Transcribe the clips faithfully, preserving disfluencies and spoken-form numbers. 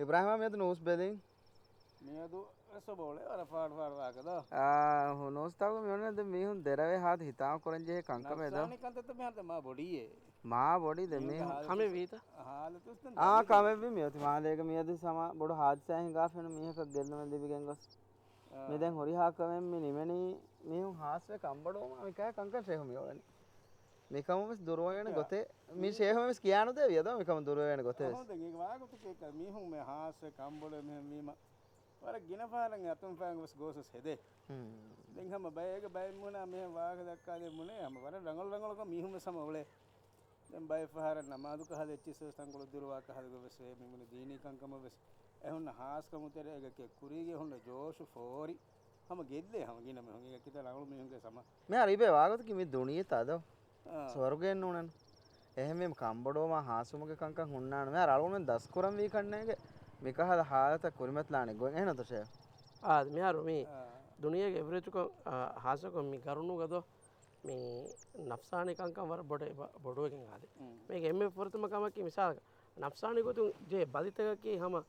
އިބްރާހިމާ މިއަދު ނޫސް ބެލިން. މިއަދު ވެސް އޮބޮޅެ ވަރަށް ފާޑު ފާޑު ވާކަދޯ. އާ، ނޫސްތަކުގަ މިއޮންނަ ދެ މީހުން ދެރަވެ ހާދަ ހިތާމަ ކުރަން ޖެހޭ ކަންކަމެއް ދޯ. ނަފްސާނީ ކަންތައްތައް މިހާރު މާ ބޮޑީއޭ. މާ ބޮޑީ ދެ މީހުން. ކަމެއް ވީތަ؟ ހާލަތު ވެސް ދެން އާ، ދަމީ. ކަމެއް ވީ މިއޮތީ މާލޭގަ މިއަދު ސަމާ ބޮޑު ހާދިސާއެއް ހިނގާފަ މީހަކަށް ގެއްލުމެއް ލިބިގެން ގޮސް. އާ. މި ދެން ހުރިހާ ކަމެއް މި ނިމެނީ މީހުން ހާސްވެ ކަންބޮޑުވުމާ މިކަހަ ކަންކަން ޝޭހު މިއުޅެނީ. މިކަމުން ވެސް ދުރުވެވޭނެ އެއް. ގޮތެއް. މި ޝޭހު ވެސް ކިޔާނުދޭ ވިޔަދޯ މިކަމުން ދުރުވެވޭނެ ގޮތެއް ވެސް. އަހަ، ދެން އޭގެ ވާގޮތަކީ މީހުން މި ހާސްވެ ކަންބޮޑުވެ މިހެން ވީމަ ވަރަށް ގިނަ ފަހަރަށް އަތުން ފައިން ވެސް ގޯސް ވެސް ހެދޭ. ހުން. ދެން ހަމަ ބައެއްގެ ބައެއް މޫނާ މިހެން ވާހަކަ ދައްކާލެ ބުނޭ ހަމަ ވަރަށް ރަނގަޅު ރަނގަޅުކޮށް މީހުން ވެސް ހަމަ އުޅޭ. ދެން ބައެއް ފަހަރަށް ނަމާދު ކަހަލަ އެއްޗިއްސު ވެސް ތަންކޮޅު ދުރުވާ ކަހަލަ ގޮތް ވެސް ވޭ މި ބުނި ދީނީ ކަންކަމަށް ވެސް. އެހުންނަ ހާސްކަމު ތެރޭގަ ކެ ކުރީގެ ހުންނަ ޖޯޝު ފޯރި ހަމަ ގެއްލޭ ހަމަ ގިނަ މީހުން އެކިތައް ރަނގަޅު މީހުންގެ ސަމާ. މިހާރު އިބޭ ވާގޮތަކީ މި ދުނިޔެތަ ދޯ؟ އާ. ސުވަރުގެއެއް ނޫނަން. އެހެންވީމަ ކަންބޮޑުވުމާ ހާސްވުމުގެ ކަންކަން ހުންނާނެ. މިހާރު އަޅުގަނޑުމެން ދަސްކުރަންވީ ކަންނޭގެ މިކަހަލަ ހާލަތަށް ކުރިމަތިލާނެ ގޮތް އެހެންތޯ ޝޭހް؟ އާ، މިހާރު މި އާ. ދުނިޔޭގެ އެވްރެޖުކޮށް، އާ، ހާއްސަކޮށް މި ގަރުނުގަ ދޯ މި ނަފްސާނީ ކަންކަން ވަރަށް ބޮޑެ، ބޮޑުވެގެން އާދެ. މީގެ އެންމެ ފުރަތަމަ ކަމަކީ މިސާލަކަށް ނަފްސާނީ ގޮތުން ޖެހޭ ބަލިތަކަކީ ހަމަ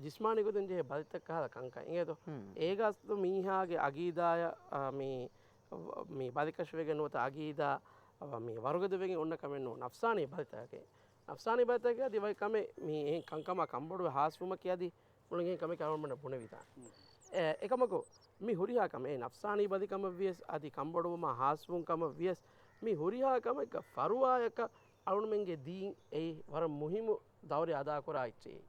ޖިސްމާނީ ގޮތުން ޖެހޭ ބަލިތައް ކަހަލަ ކަންކަން އިނގޭތޯ؟ އޭގަ އަސްލު މީހާގެ އަގީދާޔަށް، އާ، މި، މި ބަލިކަށިވެގެން ނުވަތަ އަގީދާ، އާ، މި ވަރުގަދަވެގެން އޮންނަ ކަމެއް ނޫން. ނަފްސާނީ ބަލިތަކެއް. ނަފްސާނީ ބަލިތަކެއް އަދި ވަކި ކަމެއް މި އެހެން ކަންކަމާ ކަންބޮޑުވެ ހާސްވުމަކީ އަދި މުޅިން ކަމެއް ކަމަށް ބުނެވިދާނެ. އެ، އެކަމަކު، މި ހުރިހާ ކަމެއް، ނަފްސާނީ ބަލިކަމަށް ވިޔަސް، އަދި ކަންބޮޑުވުމާ ހާސްވުން ކަމަށް ވިޔަސް، މި ހުރިހާ ކަމެއްގަ ފަރުވާޔަކަށް އަޅުންމެންގެ ދީން އެއީ ވަރަށް މުހިއްމު ދައުރެއް އަދާކުރާ އެއްޗެއް.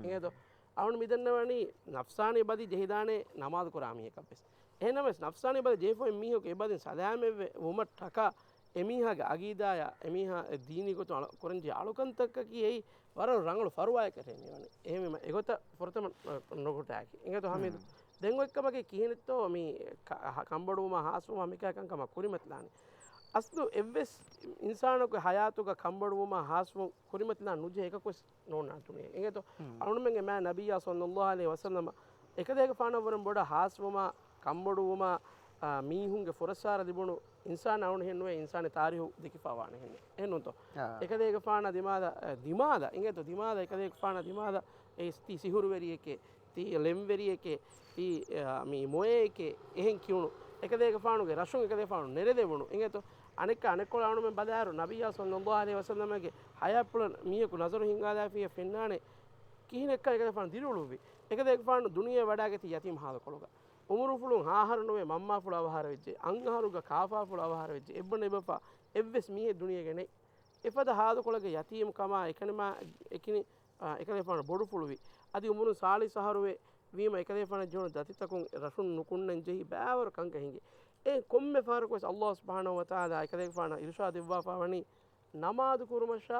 އިނގޭތޯ؟ އަޅުން މި ދަންނަވަނީ ނަފްސާނީ ބަލި ޖެހިދާނެ ނަމާދު ކުރާ މީހަކަށްވެސް. އެހެންނަމަވެސް، ނަފްސާނީ ބަލި ޖެހިފައި މީހަކު އެ ބަލިން ސަލާމަތްވެ ވުމަށްޓަކާ، އެމީހާގެ އަގީދާޔާ، އެމީހާ އެ ދީނީ ގޮތުން އަޅު-، ކުރަންޖެހޭ އަޅުކަންތަކަކީ އެއީ ވަރަށް ރަނގަޅު ފަރުވާއެއް ކަށޭ މިވަނީ. އެހެންވީމަ އެގޮތަށް ފުރަތަމަ ނުކުތާކީ. އިނގޭތޯ ހަމީދު؟ ދެން އޮތް ކަމަކީ ކިހިނެއްތޯ މި ކަ-، ކަންބޮޑުވުމާ ހާސްވުމާ މިކަހަލަ ކަންކަމާ ކުރިމަތިލާނީ. އަސްލު އެއްވެސް އިންސާނަކު ހަޔާތުގަ ކަންބޮޑުވުމާ ހާސްވުން ކުރިމަތިލާން ނުޖެހޭ އެކަކުވެސް ނޯންނާ ދުނިޔޭ. އިނގޭތޯ؟ އަޅުމެންގެ މާތް ނަބިއްޔާ ޞައްލައްލާހު ޢަލައިހި ވަސައްލަމަ އެކަލޭގެފާނަށްވުރެން ބޮޑަށް ހާސްވުމާ، ކަންބޮޑުވުމާ، އާ، މީހުންގެ ފުރައްސާރަ ލިބުނު އިންސާނާ އަޅުން ހެންނުވޭ އިންސާނީ ތާރީހު ދެކިފާވާނެ ހެންނެއް. އެހެންނޫންތޯ؟ އާ. އެކަލޭގެފާނަށް ދިމާލަށް، އެ، ދިމާލަށް، ދިމާލަށް، އެކަލޭގެފާނަށް ދިމާލަށް އެ ތީ ސިހުރުވެރިއެކޭ، ތީ ޅެންވެރިއެކޭ، ތީ، އާ، މި މޮޔައެކޭ، އެހެން ކިޔުނު، އެކަލޭގެފާނުގެ ރަށުން އެކަލޭގެފާނު ނެރެދެވުނު. އިނގޭތޯ؟ އަނެއްކާ އަނެއްކޮޅަށް އަޅުމެން ބަލާއިރު، ނަބިއްޔާ ޞައްލައްލާހު ޢަލައިހި ވަސައްލަމަގެ ހަޔާތްޕުޅަށް މީހަކު ނަޒަރު ހިންގާލާފިއްޔާ ފެންނާނެ، ކިހިނެއްކަން އެކަލޭގެފާނު ދިރިއުޅުއްވި. އެކަލޭގެފާނު ދުނިޔެ ވަޑާގަތީ ޔަތީމް ހާލުކޮޅުގަ. އުމުރުފުޅުން ހަ އަހަރު ނުވެ މަންމާފުޅު އަވަހާރަވެއްޖެ، އަށް އަހަރުގަ ކާފާފުޅު އަވަހާރަވެއްޖެ، އެއްބަ ނެބަފާ އެއްވެސް މީހެއް ދުނިޔޭގަ ނެތް. އެފަދަ ހާލުކޮޅެއްގެ ޔަތީމްކަމާ އެކަނިމާ އެކިނި، އާ، އެކަލޭގެފާނު ބޮޑުފުޅުވި. އަދި އުމުރުން ސާޅީސް އަހަރުވެ ވީމަ އެކަލޭގެފާނަށް ޖެހުނު ދަތިތަކުން ރަށުން ނުކުންނަން ޖެހި ބައިވަރު ކަންކަން ހިނގި. އެ ކޮންމެ ފަހަރަކުވެސް ﷲ ސުބްޙާނަހޫ ވަތަޢާލާ އެކަލޭގެފާނަށް އިރުޝާދު ދެއްވާފާވަނީ ނަމާދު ކުރުމަށާ،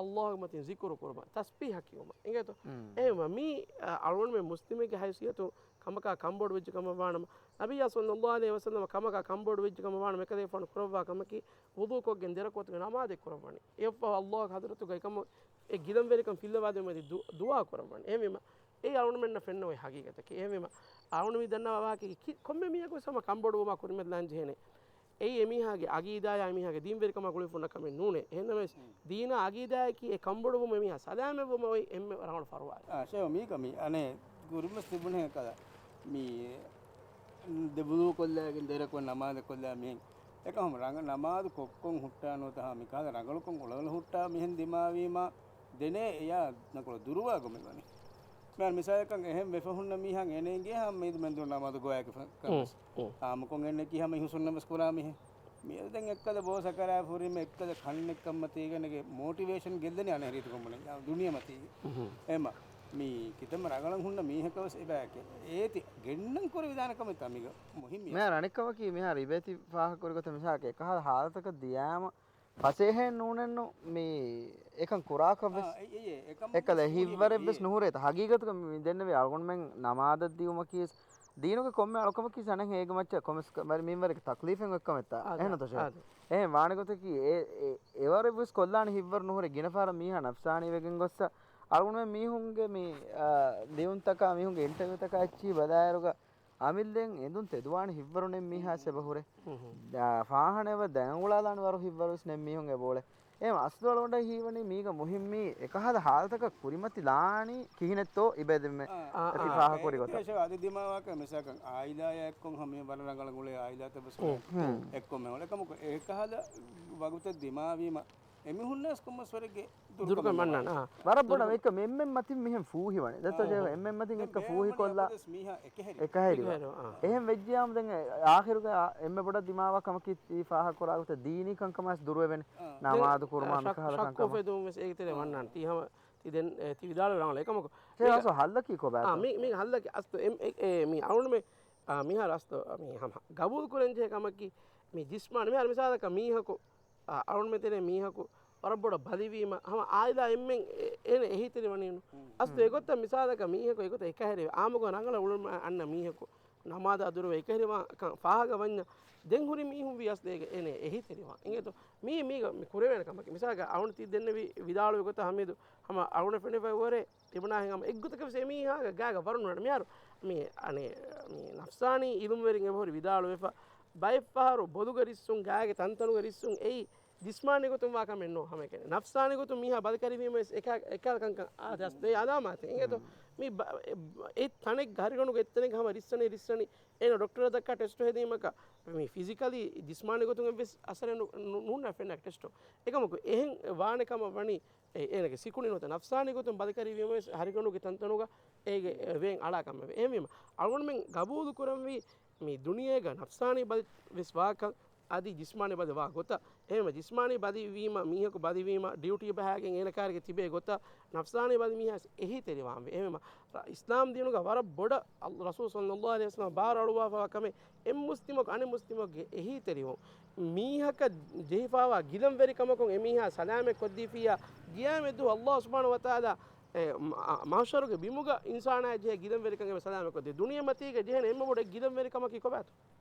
ﷲގެ މަތިން ޒިކުރު ކުރުމަށް، ތަސްބީޙަ ކިޔުމަށް. އިނގޭތޯ؟ އެހެންވީމަ މީ، އަ، އަޅުގަނޑުމެން މުސްލިމެއްގެ ހައިސިއްޔަތުން ކަމަކާ ކަންބޮޑުވެއްޖެ ކަމަށް ވާނަމަ، ނަބިއްޔާ ޞައްލައްލާހު ޢަލައިހި ވަސައްލަމަ ކަމަކާ ކަންބޮޑުވެއްޖެ ކަމަށް ވާނަމަ، އެކަލޭގެފާނު ކުރައްވާ ކަމަކީ ވުޟޫކޮށްގެން ދެރަކުވަތުގެ ނަމާދެއް ކުރައްވަނީ. އެއަށްފަހު ﷲގެ ޙަޟްރަތުގައި ކަމު އެ ގިލަންވެރިކަން ފިއްލަވާދެމުމަށް ދު-، ދުޢާ ކުރައްވަނީ. އެހެންވީމަ އެއީ އަޅުގަނޑުމެންނަށް ފެންނަ އޮތް ހަގީގަތަކީ. އެހެންވީމަ އަޅުގަނޑު މި ދަންނަވާ ވާހަކައަކީ ކޮންމެ މީހަކުވެސް ހަމަ ކަންބޮޑުވުމާ ކުރިމަތިލާން ޖެހޭނެ. އެއީ އެމީހާގެ އަގީދާޔާ އެމީހާގެ ދީންވެރިކަމާ ގުޅިފަ ހުންނަ ކަމެއް ނޫނޭ. އެހެންނަމަވެސް، ދީނާ އަގީދާއަކީ އެ ކަންބޮޑުވުމުން އެމީހާ ސަލާމަތްވުމަށް އޮތް އެންމެ ރަނގަޅު ފަރުވާއެއް. އާ، ޝޭހް މީކަ މީ އަނެއް ކުރިންވެސް ތިބުނޭ ކަލަ މީ ދެ ވުޟޫ ކޮށްލައިގެން ދެރަކު ނަމާދެއް ކޮށްލާ މީހެއް. އެކަމަ ރަނގަ-، ނަމާދު ކޮށްކޮށް ހުއްޓާ ނުވަތަ މިކަހަލަ ރަނގަޅުކޮށް އުޅައުޅަ ހުއްޓާ މިހެން ދިމާވީމާ ދެނޭ އެޔާ ނަކުޅަ ދުރުވާ ގޮމެއް ވަނީ. މިހާރު މިސާލަކަށް އެހެން ވެފަ ހުންނަ މީހާ އޭނަ އިނގޭ ހަމަ މީދު މެންދުރު ނަމާދު ގޮވާގެ ފަ-، ކަމެސް. އާއްމުކޮށް އެންނެކީ ހަމަ ހިއުސުންނަ ވެސް ކުރާ މީހެއް. މިއަދު ދެން އެއްކަލަ ބޯ ސަކަރާތް ފުރީމަ އެއްކަލަ ކަންނެއްކަން މަތީގަނެގެ މޯޓިވޭޝަން ގެއްލެނީ އަނެއް ރީތިކޮށް ބުނެ ދުނިޔެ މަތީގެ. އެމަ މީ ކިތަންމެ ރަނގަޅަށް ހުންނަ މީހަކަށް ވެސް އެބައެކެ އޭތި ގެންނަން ކުރެވިދާނެ ކަމެއް ތަމިގަ މުހިންމި. މިހާރު އަނެއްކަމަކީ މިހާރު އިބޭތި ފާހަގަކުރި ގޮތަށް މިސާލަކަށް އެކަހަލަ ހާލަތަކަށް ދިޔާމަ ފަސޭހައެއް ނޫނެއްނު މި އެކަން ކުރާކަށްވެސް. އާ، އެ، އެ، އެ، އެކަމަކު އެކަލަ ހިއްވަރެއްވެސް ނުހުރޭތަ ހަގީގަތުގަ މި ދެންނެވި އަޅުގަނޑުމެން ނަމާދަށް ދިޔުމަކީ ވެސް ދީނުގެ ކޮންމެ އަޅުކަމަކީ ވެސް އަނެއް އޭގެ މައްޗަށް ކޮންމެސް ވަރި މިންވަރެއްގެ ތަކްލީފެއް އޮތްކަމެއްތަ؟ އާދެ، އެހެންނުތަ ޝޭހް؟ އާދެ. އެހެން ވާނެ ގޮތަކީ އެ، އެ، އެވަރެއްވެސް ކޮށްލާނެ ހިއްވަރު ނުހުރޭ ގިނަ ފަހަރަށް މީހާ ނަފްސާނީ ވެގެން ގޮއްސަ އަޅުގަނޑުމެން މީހުންގެ މި، އާ، ލިޔުންތަކާ މީހުންގެ އިންޓަވިއުތަކާ އެއްޗިހި ބަލާއިރުގަ އަމިއްލައިން އެނދުން ތެދުވާނެ ހިއްވަރު ނެތް މީހާސް އެބަ ހުރޭ. ދާ، ފާހަނައެވަ ދަތް އަނގުޅާލާނެ ވަރު ހިއްވަރުވެސް ނެތް މީހުން އެބައުޅޭ. އެ އަސްލު އަޅުގަނޑަށް ހީވަނީ މީގަ މުހިންމީ އެކަހަލަ ހާލަތަކަށް ކުރިމަތިލާނީ ކިހިނެއްތޯ އިބޭ ދެންމެ އަތި ފާހަކުރި ގޮތަށް. އަދި ދިމާވާކަށް މިސާކަށް އާއިލާއާ އެއްކޮށް ހަމަ ބަރަ ރަނގަޅަށް އުޅޭ އާއިލާތައް ވެސް އެއްކޮށް މެ އުޅޭ ކަމަކު އެކަހަލަ ވަގުތެއް ދިމާވީމަ އެމީހުންނަސް ކޮންމެސް ވަރެއްގެ ދުރުކަމެއް ވަންނާނެ. ވަރަށް ބޮޑަށް އެއްކަ މެންމެން މަތިން މިހެން ފޫހިވަނީ. ދެއްތޯ ޖޭ އެމްއެމް މަތިން އެއްކަ ފޫހިކޮށްލާ އެކަހެރި. އެކަހެރި. އެހެން ވެއްޖިޔާމު ދެން އާޚިރުގަ އެންމެ ބޮޑަށް ދިމާވާ ކަމަކީ ތީ ފާހަގަކުރާ ގޮތަށް ދީނީ ކަންކަމާސް ދުރުވެވެނީ. ނަމާދު ކުރުމާ މިކަހަލަ ކަންކަމަށް. ފެދުމުން ވެސް އޭގެ ތެރޭ ވަންނާނެ. ތީ ހަމަ ތި ދެން ތި ވިދާޅުވި ރަނގަޅު އެކަމަކު. ހައްލަކީ ކޮބާތޯ؟ މި މި ހައްލަކީ އަސްލު އެ މި އަޅުންމެ މިހާރު އަސްލު މި ހަމަ ގަބޫލު ކުރަން ޖެހޭ ކަމަކީ މި ޖިސްމާނީ މިހާރު މިސާލަކަށް މީހަކު އަ، އަޅުންމެ ތެރޭ މީހަކު ވަރަށް ބޮޑަށް ބަލިވީމަ، ހަމަ އާއިލާ އެންމެން އޭނަ އެހީތެރިވަނީނު. އަސްލު އެގޮތަށް މިސާލަކަށް މީހަކު އެގޮތަށް އެކަހެރިވެ، އާމުގަ ރަނގަޅަށް އުޅުމަށް އަންނަ މީހަކު ނަމާދާ ދުރުވެ އެކަހެރިވާ ކަން ފާހަގަ ވަންޏާ، ދެން ހުރި މީހުން ވީ އަސްލު އޭގެ އޭނަ އެހީތެރިވާ. އިނގޭތޯ؟ މީ މީގަ މި ކުރެވޭނެ ކަމަކީ. މިސާލަކަށް އަޅުން ތި ދެންނެވި ވިދާޅުވި ގޮތަށް ހަމީދު ހަމަ އަޅުނަށް ފެނިފައި ވަރޭ ތިބުނާހެން ހަމަ އެއްގޮތަކަށް ވެސް އެމީހާގެ ގާގަ ވަރުނު މިހާރު މި އަނެ މި ނަފްސާނީ އިލްމުވެރިން އެބަހުރި ވިދާޅުވެފަ، ބައެއްފަހަރު ބޮލުގަ ރިއްސުން ގާގެ ތަންތަނުގަ ރިއްސުން އެއީ ޖިސްމާނީ ގޮތުން ވާ ކަމެއް ނޫން ހަމައެކަނި. ނަފްސާނީ ގޮތުން މީހާ ބަލިކަރިވީމަ ވެސް އެކާ، އެކާ ކަންކަން އާ ދަސް ދޭ އަލާމާތެއް އިނގޭތޯ؟ މި ބަ-، އެ، އެ ތަނެއްގަ ހަރިގަނޑުގެ އެއްތަނެއްގަ ހަމަ ރިއްސަނީ ރިއްސަނީ. އޭނަ ޑޮކްޓަރަށް ދައްކާ ޓެސްޓު ހެދީމަކަށް މި ފިޒިކަލީ ޖިސްމާނީ ގޮތުން އެއްވެސް އަސަރެއް ނު-، ނު-، ނޫންނާ ފެންނަ ޓެސްޓު. އެކަމަކު އެހެން ވާނެ ކަމަށް ވަނީ އެ-، އޭނަގެ ސިކުނޑި ނުވަތަ ނަފްސާނީ ގޮތުން ބަލިކަރިވީމަ ވެސް ހަރިގަނޑުގެ ތަންތަނުގަ އޭގެ ވޭން އަޅާ ކަމެވެ. އެހެންވީމަ، އަޅުގަނޑުމެން ގަބޫލު ކުރަންވީ މި ދުނިޔޭގަ ނަފްސާނީ ބަލި ވެސް ވާކަން އަދި ޖިސްމާނީ ބަލި ވާ ގޮތަށް. އެހެންވީމަ، ޖިސްމާނީ ބަލި ވީމަ، މީހަކު ބަލިވީމަ، ޑިއުޓީ ބަހާގެން އޭނަ ކާރިގަ ތިބޭ ގޮތަށް ނަފްސާނީ ބަލި މީހާ އެހެންވީމަ، ރ-، އިސްލާމް ދީނުގަ ވަރަށް ބޮޑަށް އަލް-، ރަސޫލު ޞައްލައްލާހު ޢަލައިހި ވަސައްލަމަ ބާރު އަޅުވާފަވާ ކަމެއް އެއް މުސްލިމަކު އަނެއް މުސްލިމަކުގެ އެހީތެރިވުން. މީހަކަށް ޖެހިފާވާ ގިލަންވެރިކަމަކުން އެމީހާ ސަލާމަތް ކޮށްދީފިއްޔާ، ގިޔާމަތްދުވަހު ﷲ ސުބްޙާނަހޫ ވަތަޢާލާ އެ، މަ-، މަޙްޝަރުގެ ބިމުގަ އިންސާނާއަށް ޖެހޭ ގިލަންވެރިކަން އެބަ ސަލާމަތްކޮށްދޭ. ދުނިޔެމަތީގަ ޖެހޭނެ އެންމެ ބޮޑު ގިލަންވެރިކަމަކީ ކޮބާތޯ؟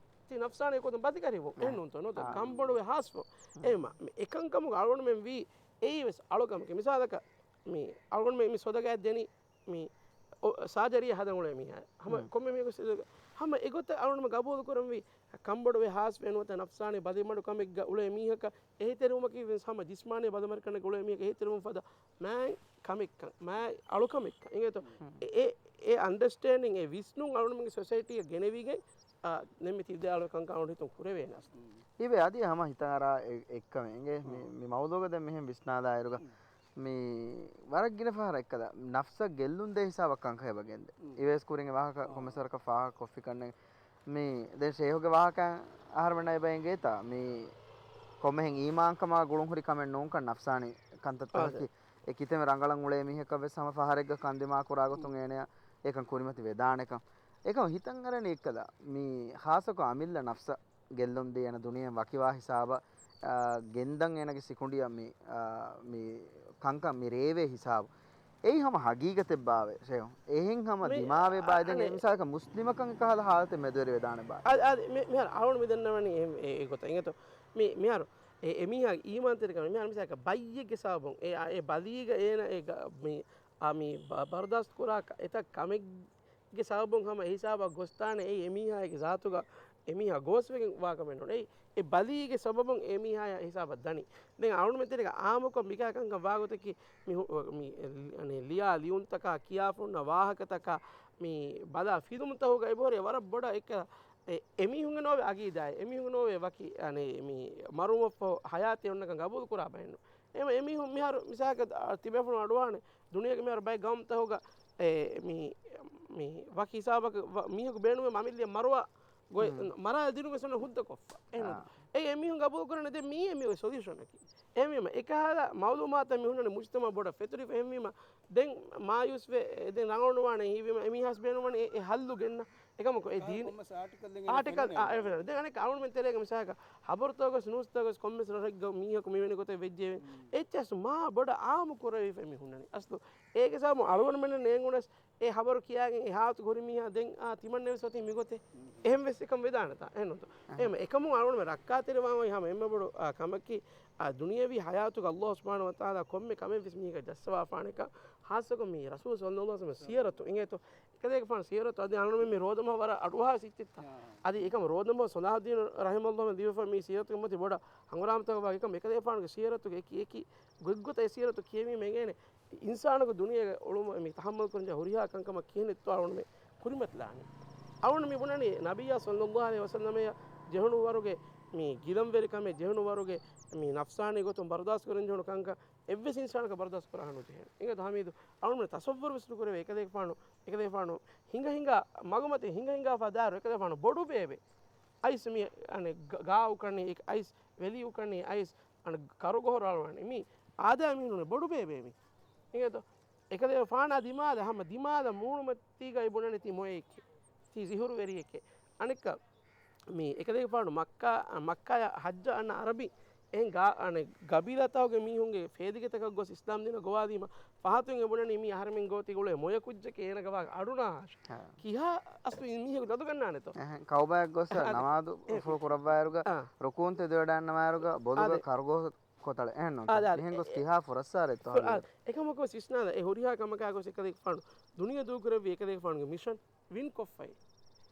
ތި ނަފްސާނީ ގޮތުން ބަލިކަރިވުން. އެހެންނޫންތޯ؟ ނުވަތަ ކަންބޮޑުވެ ހާސްވުން. އެހެންވީމަ، މި އެކަންކަމުގަ އަޅުގަނޑުމެން ވީ އެއީ ވެސް އަޅުކަމަކީ. މިސާލަކަށް މި އަޅުގަނޑުމެން މި ސޮދަގައި ދެނީ މި ސާޖަރީއެއް ހަދަން އުޅޭ މީހާ. ހަމަ ކޮންމެ މީހަކު ސި-، ހަމަ އެގޮތަށް އަޅުގަނޑުމެން ގަބޫލު ކުރަންވީ ކަންބޮޑުވެ ހާސްވެ ނުވަތަ ނަފްސާނީ ބަލިމަޑުކަމެއްގަ އުޅޭ މީހަކަށް އެހީތެރިވުމަކީ ވެސް ހަމަ ޖިސްމާނީ ބަލިމަޑުކަމެއްގަ އުޅޭ މީހަކަށް އެހީތެރިވުން ފަދަ މާތް ކަމެއްކަން، މާތް އަޅުކަމެއްކަން. އިނގޭތޯ؟ އެ، އެ، އެ އަންޑަސްޓޭންޑިން، އެ ވިސްނުން އަޅުގަނޑުމެންގެ ސޮސައިޓީއަށް ގެނެވިގެން، އާ، ދެންމެ ތި ވިދާޅުވި ކަންކަން އަޅުގަނޑު ހިތުން ކުރެވޭނެ އަސްލު. އިވޭ އަދި ހަމަ ހިތަށް އަރާ އެ-، އެއްކަމެއް އިނގޭ. މި، މި މައުޟޫގަ ދެން މިހެން ވިސްނާލާއިރުގަ މި ވަރަށް ގިނަ ފަހަރަށް އެއްކަލަ ނަފްސަށް ގެއްލުން ދޭ ހިސާބަށް ކަންކަން އެބަ ގެންދޭ. އިވޭސް ކުރިން އެ ވާހަކަ ކޮންމެސް ވަރަކަށް ފާހަގަ ކޮށްފި ކަންނެ. މި ދެން ޝޭހުގެ ވާހަކަ އަހަރުމެންނަށް އެބަ އެނގޭތާ މި ކޮންމެހެން އީމާންކަމާ ގުޅުން ހުރި ކަމެއް ނޫންކަން ނަފްސާނީ ކަންތައްތަކަކީ. އެ ކިތަންމެ ރަނގަޅަށް އުޅޭ މީހަކަށް ވެސް ހަމަ ފަހަރެއްގަ ކަން ދިމާ ކުރާ ގޮތުން އޭނަޔަށް އެކަން ކުރިމަތި ވެދާނެކަން. އެކަމް ހިތަށް އަރަނީ އެއްކަލަ މި ޚާއްޞަކޮށް އަމިއްލަ ނަފްސަށް ގެއްލުންދީ އޭނަ ދުނިޔެއިން ވަކިވާ ހިސާބަށް، އާ، ގެންދަން އޭނަގެ ސިކުނޑިއަށް މި، އާ، މި ކަންކަން މި ރޭވޭ ހިސާބު. އެއީ ހަމަ ހަގީގަތެއްބާވެ ޝޭހު؟ އެހެން ހަމަ ދިމާވޭ ބާ؟ ދެން އެ މިސާލަކަށް މުސްލިމަކަށް އެކަހަލަ ހާލަތެއް މެދުވެރިވެދާނެ ބާ؟ އަދި، އަދި މި-، މިހާރު އަޅުން މި ދަންނަވަނީ އެ، އެ، އެ ގޮތަށް އިނގޭތޯ؟ މި-، މިހާރު އެ، އެ މީހާ އީމާންތެރިކަމެއް މިހާރު މިސާލަކަށް ބައްޔެއްގެ ސަބަބުން އެ، އާ، އެ ބަލީގަ އޭނަ އެ ގަ-، މި، އާ، މި ބަ-، ބަރުދާސްތު ކުރާ ކަ-، އެތައް ކަމެއް ގެ ސަބަބުން ހަމަ އެ ހިސާބަށް ގޮސްދާނެ. އެއީ އެމީހާގެ ޒާތުގަ އެމީހާ ގޯސްވެގެން ވާކަމެއް ނޫން. އެއީ އެ ބަލީގެ ސަބަބުން އެމީހާޔާ ހިސާބަށް ދަނީ. ދެން އަޅުގަނޑުމެން ތެރޭގަ އާއްމުކޮށް މިކަހަލަ ކަންކަން ވާގޮތަކީ މި ހު-، މި އެ-، ލިޔާ ލިޔުންތަކާ ކިޔާފަ ހުންނަ ވާހަކަތަކާ މި ބަލާ ފިލުމުތަކުގަ އެބަހުރި ވަރަށް ބޮޑަށް އެކަ-، އެ-، އެމީހުންގެ ނޯވެ އަގީދާއެއް، އެމީހުންގެ ނޯވެ ވަކި އަނެއް މި މަރުވުމަށްފަހު ހަޔާތެއް އޮންނަކަން ގަބޫލު ކުރާ ބައެއްނު. އެމަ އެމީހުން މިހާރު މިސާލަކަށް ތިބޭފުޅުން އަޑުވާނެ ދުނިޔޭގެ މިހާރު ބައެއް ގައުމުތަކުގަ އެ، މި، މި ވަކި ހިސާބަކަށް ވަ-، މީހަކު ބޭނުމެއް އަމިއްލަ މަރުވާ ގޮތް މަރާލަ ދިނުގެ ސޮންނަ ހުއްދަ ކޮށްފަ. އެހެން އެ އެމީހުން ގަބޫލު ކުރަން ދެ މީ އެ މީ ސޮލިއުޝަނަކީ. އެހެންވީމަ އެކަހަލަ މައުލޫމާތަށް މި ހުންނަނީ މުޖްތަމަ ބޮޑަށް ފެތުރިފަ. އެހެންވީމަ ދެން މާޔޫސްވެ ދެން ރަނގަޅު ނުވާނެ ހީވީމަ އެމީހާސް ބޭނުންވަނީ އެ، އެ ހައްލު ގެންނަ. އެކަމަކު އެ ދީން އާޓިކަލް އާ، އެ ދެން އަނެއް އަޅުމެން ތެރޭގެ މިސާލަކަށް ހަބަރުތަކުގަސް ނޫސްތަކުގަސް ކޮންމެސް ރަށެއްގަ މީހަކު މިވެނި ގޮތެއް ވެއްޖެވެ. އެއްޗެސް މާ ބޮޑަށް އާމު ކުރެވިފަ މި ހުންނަނީ. އަސްލު އޭގެ ސަބަބުން އަޅުގަނޑުމެންނަށް ނޭނގުނަސް އެ ހަބަރު ކިޔާގެން އެ ހާލަތު ހުރި މީހާ ދެން އާ ތިމަންނެވެސް އޮތީ މިގޮތެއް. އެހެން ވެސް އެކަން ވެދާނެތާ އެހެންނުތޯ؟ އެހެން އެކަމުން އަޅުގަނޑުމެން ރައްކާތެރިވާން އޮތް ހަމަ އެންމެ ބޮޑު އާ ކަމަކީ އާ، ދުނިޔެވީ ޙަޔާތުގަ ﷲ ސުބްޙާނަހޫ ވަތަޢާލާ ކޮންމެ ކަމެއް ވެސް މީހަކަށް ޖައްސަވާފާނެކަން، ޚާއްޞަކޮށް މި ރަސޫލު ޞައްލަﷲ ޢަލައިހި ވަސައްލަމަ ސީރަތު އިނގޭތޯ. އެކަލޭގެފާނު ސީރަތު އަދި އަޅުގަނޑުމެން މި ރޯދަމަހު ވަރަށް އަޑުއަހާ ސިއްތިއްތަ. އާ. އަދި އެކަމަ ރޯދަމަހު ޞަލާޙުއްދީނު ރަޙިމަހުﷲ ލިޔުއްވި މި ސީރަތުގެ މަތި ބޮޑަށް ހަނގުރާމަތަކަށް ވާ އެކަމަ އެކަލޭގެފާނުގެ ސީރަތުގެ އެކި އެކި ގޮތްގޮތަށް އެ ސީރަތު ކިޔެވީމަ އެނގޭނެ. އިންސާނަކު ދުނިޔޭގަ އުޅުމަށް މި ތަޙައްމަލް ކުރަންޖެހޭ ހުރިހާ ކަންކަމަށް ކިހިނެއްތޯ އަޅުގަނޑުމެން ކުރިމަތިލާނީ. އަޅުގަނޑު މި ބުނަނީ ނަބިއްޔާ ޞައްލަﷲ ޢަލައިހި ވަސައްލަމައަށް ޖެހުނު ވަރުގެ މި ގިލަންވެރިކަމެއް ޖެހުނު ވަރުގެ މި ނަފްސާނީ ގޮތުން ބަރުދާސްތު ކުރަން ޖެހުނު ކަންކަން އެއްވެސް އިންސާނަކަށް ބަރުދާސްތު ކުރާ ނުޖެހޭނެ. އިނގޭތޯ ޙަމީދު، އަޅުގަނޑު ތަޞައްވަރު ވެސް ނުކުރެވޭ އެކަލޭގެފާނު، އެކަލޭގެފާނު ހިނގަ ހިނގާ މަގުމަތި ހިނގަ ހިނގާފަ ދާއިރު އެކަލޭގެފާނު ބޮޑު ބޭބެ. އައިސް މި އަނެއް ގ-، ގާ އުކަނީ، އައިސް ވެލި އުކަނީ، އައިސް އަނެއް ކަރުގޮހޮރު އަޅުވާނީ. މީ އާދައި މީހުން ބޮޑު ބޭބެ މީ. އިނގޭތޯ؟ އެކަލޭގެފާނާ ދިމާލަށް ހަމަ ދިމާލަށް މޫނުމަތީގައި ބުނަނީ ތީ މޮޔައެކޭ. ތީ ސިހުރުވެރިއެކޭ. އަނެއްކާ މި އެކަލޭގެފާނު މައްކާ، މައްކާޔަށް ޙައްޖަށް އަންނަ ޢަރަބިން އެހެން ގާ-، އަނެއް ގަބީލާތަކުގެ މީހުންގެ ފޭދިގެތަކަށް ގޮސް އިސްލާމް ދީނަށް ގޮވާލީމަ ފަހަތުން އެ ބުނަނީ މީ އަހަރެމެން ގޯތި ގުޅޭ މޮޔަ ކުއްޖެކޭ އޭނަގަ ވާ އަޑުނާހާށ. ހާ. ކިހާ އަސްލު މީހަކު ލަދުގަންނާނެތޯ؟ އެހެން ކައުބާއަށް ގޮސް އެ، ނަމާދު އެ، ފުޅު ކުރައްވާއިރުގަ އާ. ރުކޫން ތެދުވެޑާންނަވާއިރުގަ ބޮލުގަ އާދެ. ކަރުގޮހޮ ކޮތަޅެއް އެހެންނޫންތަ؟ އާދެ، އާދެ. މިހެން ގޮސް އެ، ކިހާ ފުރައްސާރެއްތޯ އެ، އާދެ. އެކަމަކު ވެސް ވިސްނާލަ، އެ ހުރިހާ ކަމަކާ ގޮސް އެކަލޭގެފާނު ދުނިޔެ ދޫކުރެއްވި އެކަލޭގެފާނުގެ މިޝަން ވިން ކޮށްފައި.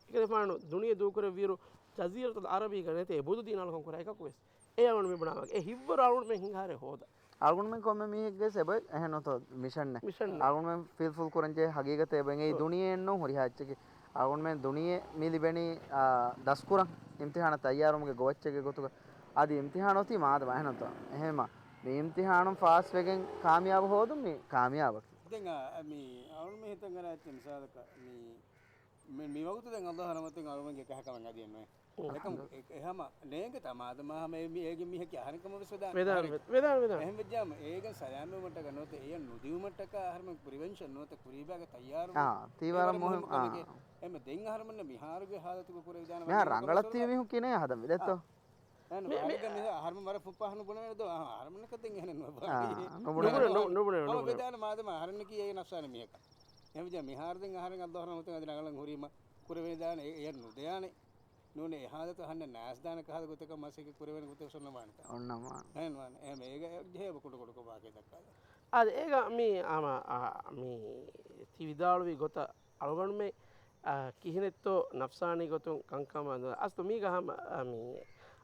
އެކަލޭގެފާނު ދުނިޔެ ދޫކުރެއްވިއިރު ޖަޒީރަތުލް ޢަރަބީގަ ނެތޭ ބުދު ދީނާ ކަން ކުރާ އެކަކު ވެސް. އެ އަޅުގަނޑު މި ބުނާ ވާހަކަ. އެ ހިތްވަރު އަޅުގަނޑުމެން ހިނގާރޭ ހޯދަ. އަޅުގަނޑުމެން ކޮންމެ މީހެއްގެ ސެބަ އެހެންނުތޯ މިޝަންނެއް. މިޝަންނެއް. އަޅުގަނޑުމެން ފީލްފުލް ކުރަންޖެހޭ ހަގީގަތެއް އެބަ އެނގޭ އޮ. ދުނިޔެއެއްނޫ ހުރިހާ އެއްޗެކޭ. އަޅުގަނޑުމެން ދުނިޔެ މި ލިބެނީ، އާ، ދަސްކުރަން އިމްތިޙާނަށް ތައްޔާރުވުމުގެ ގޮވައްޗެއްގެ ގޮތުގަ. އަދި އިމްތިޙާނު އޮތީ މާދަމާ އެހެންނުތޯ. އެހެންމަ މި އިމްތިޙާނުން ފާސްވެގެން ކާމިޔާބު ހޯދުން މި ކާމިޔާބަކީ. ދެން އާ، މި އަޅުން މި ހިތަށް އަރާ އެއްޗެއް މިސާލަކަށް މި، މި، މި ވަގުތު ދެން އައްލާހު ރަޙްމަތުން އަޅުމެންގެ ކަހަކަމެއް އަދި އެންމެ. އެކަމު އެ، އެ ހަމަ ނޭނގެތާ މާދަމާ ހަމަ އެ މި، އޭގެ މީހަކީ އަހަރެންކަމަށް ވެސް ވެދާނެ. ވެދާނެ، ވެދާނެ، ވެދާނެ. އެހެން ވެއްޖާމަ އޭގެން ސަލާމަތްވުމަށްޓަކަ ނުވަތަ އެޔަށް ނުދިއުމަށްޓަކަ އަހަރެމެން ޕްރިވެންޝަން ނުވަތަ ކުރީބާގެ ތައްޔާރުވުން. އާ، ތީ ވަރަށް މުހިންމު. އާ. އެމަ ދެން އަހަރެމެންނަށް މިހާރުގެ ހާލަތުގަ ކުރެވިދާނެ މިހާ ވަރަށް ރަނގަޅަށް ތިބި މީހުން ކިނެ ހަދަން ވެދެއްތޯ. އާ. މި، މި، އަހަރެން ވަރަށް ފުއްޕާ ހަނު ބުނެވޭ ދޯ. އަހަރެމެންނަކަށް ދެން އެހެނެއް ނުވެ. ނުބުނެ، ނު-، ނުބުނެ، ނުބުނެ. ވެދާނެ މާދަމާ އަހަރެންނަކީ އޭ ނަފްސާނީ މީހަކަށް. އެހެންވެއްޖާ މިހާރު ދެން އަހަރެން އައްލާހު ރަޙްމަތުން އަދި ރަނގަޅަށް ހުރީމަ ކުރެވޭނެ ދާނެ އެ، އެޔަށް ނުދެޔާނެ. ނޫނީ އެ ހާލަތު އަހަންނަށް ނާސްދާނެ ކަހަލަ ގޮތަކަށް މަސައްކަތް ކުރެވޭނެ ގޮތެއް އޮންނަވާނެތާ. އޮންނަވާނެ. އެހެން އޭގަ ޖެހޭ ކުޑަ ކުޑަކޮށް ވާހަކަ ދައްކާލަން. އާދެ، އޭގަ މި އާ، މި ތި ވިދާޅުވި ގޮތަށް އަޅުގަނޑުމެން، އާ، ކިހިނެއްތޯ ނަފްސާނީ ގޮތުން ކަންކަމަށް އަސްލު މީގަ ހަމަ، އާ، މި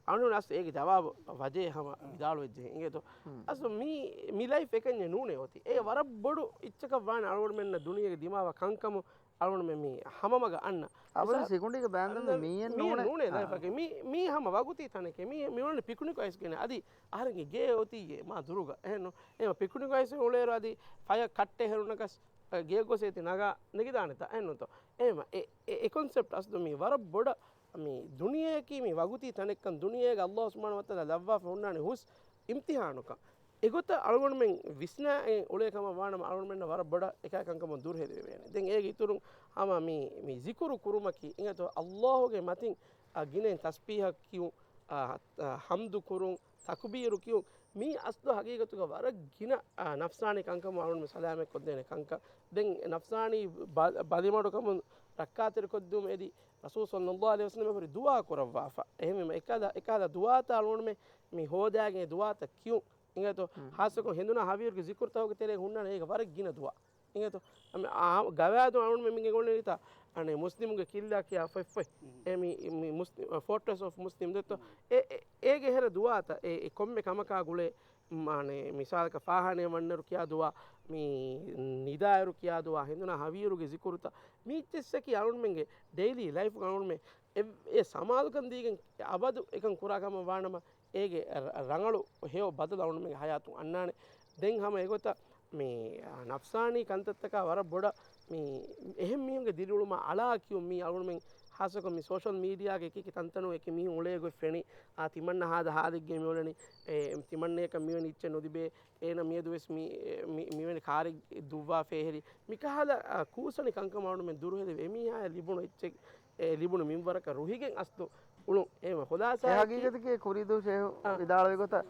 އަޅުގަނޑު އަސްލު އޭގެ ޖަވާބު ވަޖޭ ހަމަ ވިދާޅުވެއްޖެ އިނގޭތޯ. އަސްލު މީ، މި ލައިފް އެކަންޏެއް ނޫނޭ އޮތީ. އޭ ވަރަށް ބޮޑު އެއްޗަކަށް ވާނެ އަޅުގަނޑުމެންނަށް ދުނިޔޭގެ ދިމާވާ ކަންކަމު އަޅުގަނޑުމެން މި ހަމަމަގަ އަންނަ. އަބަދު މިސާ-، ސިކުނޑީގެ ބައިން މި މީއެއް ނޫނޭ. ނޫނޭ އާ. ލައިފަކީ. މީ، މީ ހަމަ ވަގުތީ ތަނެކޭ. މީ، މި އުޅެނީ ޕިކުނިކު އައިސްގެން. އަދި އަހަރެންގެ ގޭ އޮތީ މާ ދުރުގަ. އެހެންނު. އެހެން ޕިކުނިކު އައިސް އުޅޭއިރު އަދި ފަޔަށް ކައްޓެއް ހެރުނަކަސް، އަ، ގޭ ގޮސް އޭތި ނަގާ ނެގިދާނެތާ. އެހެންނުތޯ. އެހެމަ އެ، އެ، އެ ކޮންސެޕްޓް އަސްލު މީ ވަރަށް ބޮޑަށް މި ދުނިޔެއަކީ މި ވަގުތީ ތަނެއްކަން ދުނިޔޭގަ އައްލާހު ސުބްޙާނަހޫ ވަތަޢާލާ ލައްވާފަ ހުންނާނެ ހުސް އިމްތިޙާނުކަން. އެގޮތަށް އަޅުގަނޑުމެން ވިސްނާ އެ އުޅޭ ކަމަށް ވާނަމަ އަޅުގަނޑުމެންނަށް ވަރަށް ބޮޑަށް އެކާ ކަންކަމުން ދުރުހެލިވެވޭނެ. ދެން އޭގެ އިތުރުން ހަމަ މި، މި ޒިކުރު ކުރުމަކީ އިނގޭތޯ އައްލާހުގެ މަތިން އަ، ގިނައިން ތަސްބީޙަ ކިޔުން، އަ، އަ، ޙަމްދު ކުރުން، ތަކުބީރު ކިޔުން، މީ އަސްލު ހަގީގަތުގަ ވަރަށް ގިނަ، އަ، ނަފްސާނީ ކަންކަމުން އަޅުގަނޑު ސަލާމަތް ކޮށްދޭނެ ކަންކަން. ދެން ނަފްސާނީ ބަ-، ބަލިމަޑުކަމުން ރައްކާތެރިކޮށްދިއުމަށް އެދި، ރަސޫލު ޞައްލައްލާހު ޢަލައިހި ވަސައްލަމަ ހުރި ދުޢާ ކުރައްވާފަ. އެހެންވީމަ އެކަހަލަ، އެކަހަލަ ދުޢާތައް އަޅުގަނޑުމެ މި ހޯދާގެން އެ ދުޢާތައް ކިޔުން. އިނގޭތޯ، ހުން. ޚާއްޞަކޮށް ހެނދުނާ ހަވީރުގެ ޒިކުރުތަކުގެ ތެރޭ ހުންނާނެ އޭގަ ވަރަށް ގިނަ ދުޢާ. އިނގޭތޯ، އަމި-، އާ، ގަވާއިދު އަޅުގަނޑުމެން މި ގެންގުޅެނީތާ، އަނެއް މުސްލިމުގެ ކިއްލާ ކިޔާ ފޮތް ފޮތް. އެ މި، މި މުސް-، ފޯޓްރެސް އޮފް މުސްލިމް ދެއްތޯ. އެ، އެ، އޭގެ ހެރަ ދުޢާތައް، އެ، އެ ކޮންމެ ކަމަކާ ގުޅޭ، މާނެ، މިސާލަކަށް ފާހާނައަށް ވަންނައިރު ކިޔާ ދުޢާ، މި ނިދާއިރު ކިޔާ ދުޢާ، ހެނދުނާ ހަވީރުގެ ޒިކުރުތައް، މި އެއްޗެއްސަކީ އަޅުގަނޑުމެންގެ ޑެއިލީ ލައިފްގަ އަޅުގަނޑުމެން އެ، އެ ސަމާލުކަން ދީގެން އަބަދު އެކަން ކުރާ ކަމަށް ވާނަމަ، އޭގެ ރަ-، ރަނގަޅު ހެޔޮ ބަދަލު އަޅުގަނޑުމެންގެ ޙަޔާތުން އަންނާނެ. ދެން ހަމަ އެގޮތަށް މި، އާ، ނަފްސާނީ ކަންތައްތަކާ ވަރަށް ބޮޑަށް މި އެހެން މީހުންގެ ދިރިއުޅުމާ އަޅާ ކިޔުން މީ އަޅުގަނޑުމެން ޚާއްޞަކޮށް މި ސޯޝަލް މީޑިއާގެ އެކި އެކި ތަންތަނުން އެކި މީހުން އުޅޭ ގޮތް ފެނި، އާ، ތިމަންނަ ހާދަ ހާލެއްގެ މިއުޅެނީ، އެ، ތިމަންނަޔަކަށް މިވެނި އެއްޗެއް ނުލިބޭ، އޭނަ މިއަދު ވެސް މި، މި، މިވެނި ކާރެއް ދުއްވާފަ އެހެރި. މިކަހަލަ، އާ، ކޫސަނި ކަންކަމަށް އަޅުގަނޑުމެން ދުރުހެލި އެމީހާޔަށް ލިބުނު އެއްޗެއް، އެ، ލިބުނު މިންވަރަކަށް ރުހިގެން އަސްލު އުޅުން. އެހެން ޚުލާސާއަކީ ހަގީގަތަކީ ކުރީދޫ ޝޭހު އާ. ވިދާޅުވި ގޮތަށް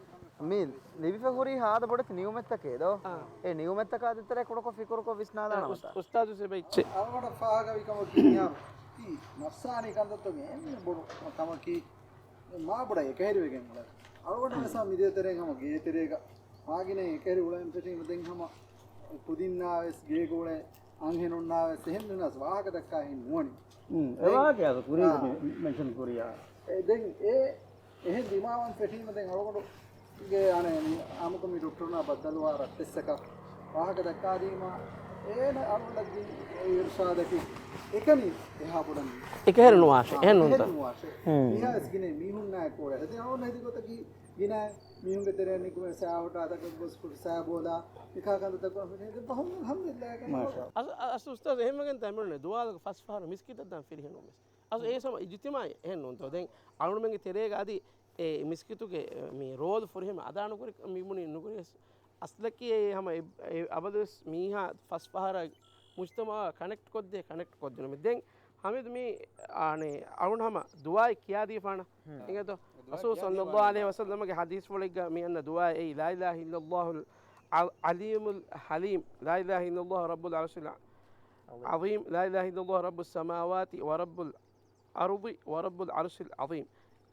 މި ލިބިފަ ހުރީ ހާދަ ބޮޑެތި ނިޢުމަތްތަކެއް ދޯ؟ އާ. އެ ނިޢުމަތްތަކާ ދޭތެރޭ ކުޑަކޮށް ފިކުރުކޮށް ވިސްނާލާނަމަތަ؟ އުސް-، އުސްތާޛު ސެބައިއްޗެއް. އަޅުގަނޑަށް ފާހަގަވި ކަމަކީ މިހާރު ތީ ނަފްސާނީ ކަންތައްތަކުގެ އެންމެ ބޮޑު ކަމަކީ މާ ބޮޑަށް އެކަހެރިވެގެން އުޅޭ. އަޅުގަނޑު ވެސް މިދިޔަ ތެރޭގަ ހަމަ ގޭތެރޭގަ ވާގިނައި އެކަހެރި އުޅެން ފެށީމަ ދެން ހަމަ ކުދިންނާ ވެސް ގޭގަ އުޅޭ އަންހެނުންނާ ވެސް އެހެން ނޫނަސް ވާހަކަ ދައްކާ ހިން ނުވަނީ. އެ ވާހަކަ ކުރީ މެންޝަން ކުރިޔާ. އެ ދެން އެ އެހެން ދިމާވަން ފެށީމަ ދެން އަޅުގަނޑުގެ އަނެ މި އާމުކޮށް މި ޑޮކްޓަރުނާ ބައްދަލުވާ ރައްޓެއްސަކަށް ވާހަކަ ދައްކާދީމަ އޭނަ އަޅުގަނޑަށް ދިން އިރުޝާދަކީ އެކަނި އެހާ ބޮޑަށް އެކަހެރި ނުވާށޭ. އެހެން ނޫންތަ؟ ނުވާށޭ. މިހާވެސް ގިނަ މީހުންނާއެކު އުޅޭ. ހެދި އަޅުގަނޑު ހެދި ގޮތަކީ ގިނަ މީހުންގެ ތެރެއަށް ނިކުމެ ސައި ހޮޓާތަކަށް ގޮސް ސައި ބޯލާ މިކާ ކަންތައްތަކުން ހެދި ބަހުން އަލްޙަމްދުލިއްލާހް. އަސް، އަސް އުސްތާޒް އެހެންވެގެން ތައިމުން ދުވާލުގެ ފަސް ފަހަރު މިސްކިތަށް ދާން ފިރިހެނުން ވެސް. އަސް އޭ ސަމަ އިޖުތިމާޢީ އެހެން ނޫންތޯ؟ ދެން އަޅުމެންގެ ތެރޭގަ އަދި އެ މިސްކިތުގެ މި ރޯލް ފުރިހަމަ އަދާ ނުކުރި މިބުނި ނުކުރި އަސްލަކީ އެ ހަމަ އެ، އެ އަބަދުވެސް މީހާ ފަސް ފަހަރަށް މުޖްތަމަޢަށް ކަނެކްޓް ކޮށްދޭ، ކަނެކްޓް ކޮށްދިނުމޭ. ދެން ހަމީދު މީ އާނެ އަޅުން ހަމަ ދުޢާއެއް ކިޔާދީފާނަ. އިނގޭތޯ؟ ރަސޫލު ޞައްލައްލާހު ޢަލައިހި ވަސައްލަމަގެ ޙަދީޘްފުޅެއްގަ މި އަންނަ ދުޢާ އެއީ، لا إله إلا الله العلي الحليم، لا إله إلا الله رب العرش العظيم، لا إله إلا الله رب السماوات ورب الأرض ورب العرش العظيم،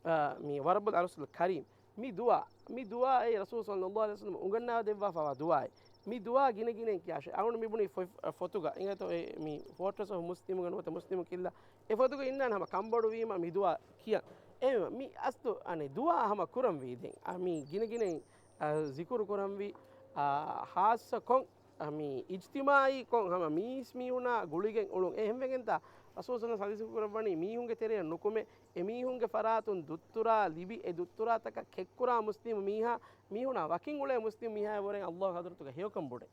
އާ، މި ورب العرش الكريم. މި ދުޢާ، މި ދުޢާ އެއީ ރަސޫލު ޞައްލައްލާހު ޢަލައިހި ވަސައްލަމަ އުނގަންނާ ދެއްވާފަވާ ދުޢާއެއް. މި ދުޢާ ގިނަ ގިނައިން ކިޔާށޭ. އަޅުން މިބުނީ ފޮތް، ފޮތުގަ އިނގޭތޯ އެ މި ފޯޓްރެސް އޮފް މުސްލިމުގަ ނުވަތަ މުސްލިމު ކިއްލާ. އެ ފޮތުގަ އިންނާނެ ހަމަ ކަންބޮޑުވީމަ މި ދުޢާ ކިޔަން. އެ މި އަސްލު އަނެއް ދުޢާ ހަމަ ކުރަންވީ ދެން. އާ، މި ގިނަ ގިނައިން، އާ، ޒިކުރު ކުރަންވީ، އާ، ހާއްސަ ކޮން އަ، މި އިޖްތިމާޢީ ކޮން ހަމަ މީސް މީހުނާ ގުޅިގެން އުޅުން. އެހެންވެގެންތާ ރަސޫލު ޞައްލަﷲ ޢަލައިހި ވަސައްލަމަ ޙަދީޘް ކުރައްވަނީ މީހުންގެ ތެރެއަށް ނުކުމެ، އެ މީހުންގެ ފަރާތުން ދުއްތުރާ ލިބި، އެ ދުއްތުރާތަކަށް ކެއްކުރާ މުސްލިމު މީހާ، މީހުނާ ވަކިން އުޅޭ މުސްލިމު މީހާޔާ ވުރެން ﷲ ޙަޟްރަތުގަ ހެޔޮކަން ބޮޑޭ.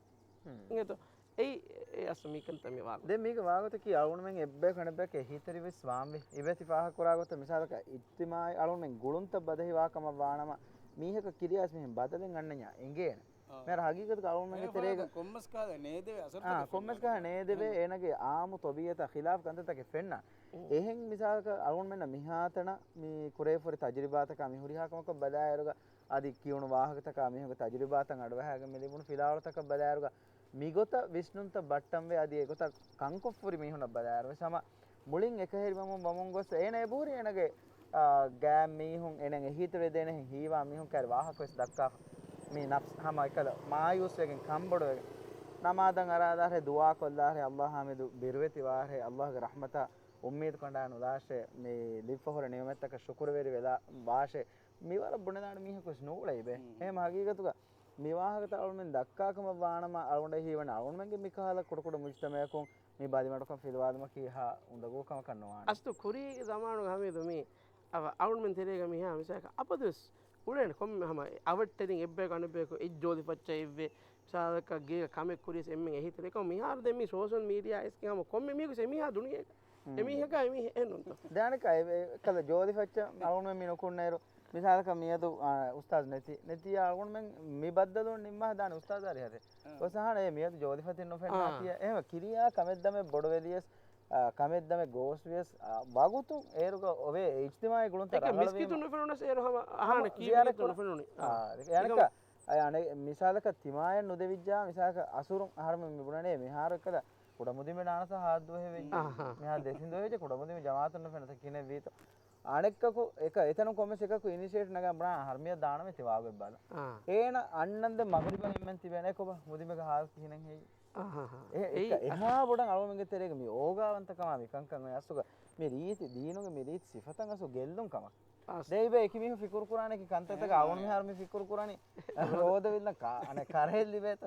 އިނގޭތޯ؟ އެއީ، އެ އަސްލު މީކަންތައް މި ވާގޮތް. ދެން މީގެ ވާގޮތަކީ އަޅުގަނޑުމެން އެއްބަޔަކު އަނެއްބަޔަކަށް އެހީތެރިވެސް ވާންވީ. އިބޭ ތި ފާހަގަކުރާ ގޮތަށް މިސާލަކަށް އިޖްތިމާޢީ އަޅުގަނޑުމެން ގުޅުންތައް ބަދަހިވާ ކަމަށް ވާނަމަ، މީހަކަށް ކިރިޔާސް މިހެން ބަދަލެއް އަންނަންޏާ އެނގޭނެ. މިހާރު ހަގީގަތުގަ އަޅުގަނޑުމެންގެ ތެރޭގަ ކޮންމެސް ކަހަލަ ނޭދެވޭ އަސަރުތަކެއް އާ، ކޮންމެސް ކަހަލަ ނޭދެވޭ، އޭނަގެ އާއްމު ޠަބީޢަތާ ޚިލާފު ކަންތައްތަކެއް ފެންނަ. އެހެން މިސާލަކަށް އަޅުގަނޑުމެންނަށް މިހާތަނަށް މި ކުރެވިފަ ހުރި ތަޖުރިބާތަކާ މި ހުރިހާ ކަމަކަށް ބަލާއިރުގަ އަދި ކިޔުނު ވާހަކަތަކާ މީހުންގެ ތަޖުރިބާތައް އަޑުއަހައިގެން މި ލިބުނު ފިލާވަޅުތަކަށް ބަލާއިރުގަ މިގޮތަށް ވިސްނުންތައް ބައްޓަންވެ އަދި އެގޮތަށް ކަންކޮށްފަ ހުރި މީހުންނަށް ބަލާއިރު ވެސް ހަމަ މުޅިން އެކަހެރިވަމުން ވަމުން ގޮސް އޭނަ އެބަހުރި އޭނަގެ، އާ، ގާތް މީހުން އޭނަ އެހީތެރިވެދޭނެ ހީވާ މީހުން ކައިރި ވާހަކަ ވެސް ދައްކާފަ. މި ނަފްސް ހަމަ އެކަލަ މާޔޫސްވެގެން ކަންބޮޑުވެގެން. ނަމާދަށް އަރާލާހެ، ދުޢާ ކޮށްލާހެ، ﷲ އާ މެދު ބިރުވެތިވާހެ، ﷲގެ ރަޙްމަތާ އުއްމީދު ކަނޑާ ނުލާށޭ، މި ލިބިފަ ހުރި ނިޢުމަތްތަކަށް ޝުކުރުވެރި ވެލާ ވާށޭ. މި ވަރަށް ބުނެދާނެ މީހަކު ވެސް ނޫޅޭ އިބޭ. އެހެން ހަގީގަތުގަ މި ވާހަކަތައް އަޅުމެން ދައްކާ ކަމަށް ވާނަމަ، އަޅުގަނޑަށް ހީވަނީ އަޅުގަނޑުމެންގެ މިކަހަލަ ކުޑަކުޑަ މުޖްތަމަޢަކުން މި ބަލިމަޑުކަން ފިލުވާލުމަކީ ހާ އުނދަގޫ ކަމަކަށް ނުވާނެ. އަސްލު ކުރީގެ ޒަމާނުގަ ހަމީދު މީ އަވަ އަޅުމެން ތެރޭގަ މިހާ މިސާލަކަށް އަބަދުވެސް އުޅޭނެ ކޮންމެ ހަމަ އަވަށްޓެރިން އެއްބަޔަކު އަނެއްބަޔަކު އެއް ޖޯލިފައްޗަށް އެއްވެ. މިސާލަކަށް ގޭގަ ކަމެއް ކުރިޔަސް އެންމެން އެހީތެރިކަމު މިހާރު ދެން މި ސޯޝަލް މީޑިއާ އެސްގެ ހަމަ ކޮންމެ މީހަކު އެމީހާ ދުނިޔޭގަ. އެމީހަކާ އެމީހެއް ނޫންތޯ؟ ދާނެކާ އެ، އެ، ކަލަ ޖޯލިފައްޗަށް އަޅުގަނޑުމެން މި ނުކުންނައިރު، މިސާލަކަށް މިއަދު، އާ، އުސްތާޒް ނެތި، ނެތިޔާ އަޅުގަނޑުމެން މި ބައްދަލުވުން ނިންމާ ދާނެ އުސްތާޒާ އަރިހަށޭ. އަ. ގޮސް އަހާނެ އޭ މިއަދު ޖޯލިފަތިން ނުފެންނާތީ. އާ. އެހެން ކިރިޔާ ކަމެއްދަމެއް ބޮޑުވެލިޔަސް، އާ، ކަމެއްދަމެއް ގޯސްވިޔަސް، އާ، ވަގުތު އޭރުގަ އޮވޭ އިޖްތިމާޢީ ގުޅުންތައް އެކަ ރަނގަޅުވީމަ. މިސްކިތުން ނުފެނުނަސް އޭރު ހަމަ އަހާނެ ހަމަ ކީރިޔަތު ޒިޔާރަތް ނުފެނުނީ. އާ، އާ، އެކަ، އެކަ، އަނެ، މިސާލަކަށް ތިމާޔަށް ނުދެވިއްޖާ، މިސާލަކަށް އަސުރު އަހަރުމެން މި ބުނަނީ މިހާރު އެކަލަ ކުޑަމުދިމެ ނާނަސަ ހާދުވެހެވެ. އަހަ. މިހާ ދެތިން ދުވެހެޖެ ކުޑަމުދިމެ ޖަމާޢަތުން ނުފެންނަތަ ކިހިނެއްވީތޯ. އަނެއްކަކު އެކަ އެތަނުން ކޮންމެސް އެކަކު އިނިޝިއޭޓް ނަގާ ބުނާ ހަރުމިޔަ ދާނަމޭ ތި ވާގޮތް ބަލަ. އާ. އޭނަ އަންނަންދެން މަޣްރިބަށް އެންމެން ތިބޭނެ ކޮބާ މުދިމެގެ ހާލު ކިހިނެއް ހެއްޔެވެ؟ އަހަ. އެ، އެއްކަ، އެހާ ބޮޑަށް އަޅުމެންގެ ތެރޭގަ މި އޯގާވަންތަކަމާ މިކަންކަން އަސްލުގަ މި ރީތި ދީނުގެ މި ރީތި ސިފަތައް އަސްލު ގެއްލުން ކަމަށް. ދެން އިބޭ އެކި މީހުން ފިކުރު ކުރާނެ އެކި ކަންތައްތަކަށް އަޅުގަނޑު މިހާރު މި ފިކުރު ކުރާނީ. ރޯދަ ވިލްނަ ކާ، އަނެ ކަރޭ ލިބޭތަ؟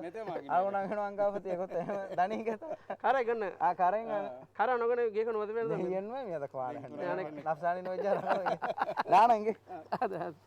އަޅުގަނޑު އަނގަނު އަނގާފަ ތި އެގޮތަށް ދަނީގެތަ؟ ކަރޭ ގަންނަ. އާ، ކަރޭ ގަން. ކަރޭ ނޮގަނެ ގޭކަން ވަދެ ވެރި ދަނީ. އެންމެ މިއަދަ ކުރާނެ. ނަފްސާނީ ނުވެއްޖާ ރަނގަޅު. ދާނަނގެ. އަދަ، އަދަ.